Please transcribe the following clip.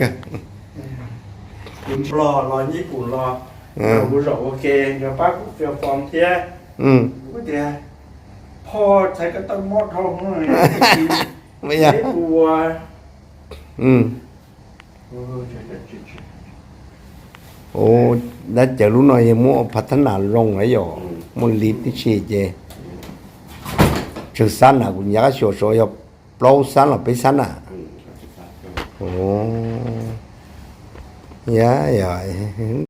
ກະ ຄຸນຫຼໍ່ ຫຼໍ່ຍີ່ປຸ່ນຫຼໍ່ ເອີ ເຂົາບໍ່ຈອກໂອເຄ ກະປ້າກູເຟຍຟອມເທຍ ອືມ ກູເທຍ ພໍ່ໃຊ້ກະຕ້ອງໝົດທ້ອງ ບໍ່ຢາກ ເຈັບປົວ ອືມ ໂອ້ ໄດ້ເຈີລູກນ້ອຍ ໝູ່ພັດທະນາລົງແລ້ວ ອືມ ໝູ່ລີດຕິເຊເຈ ເຊີງຊັ້ນນະ ກຸນຍາກະໂຊໂຊຍອບ Pro ຊັ້ນລະ ເປັນຊັ້ນນະ ອືມ ໂອ້ ຢາ ຢາ.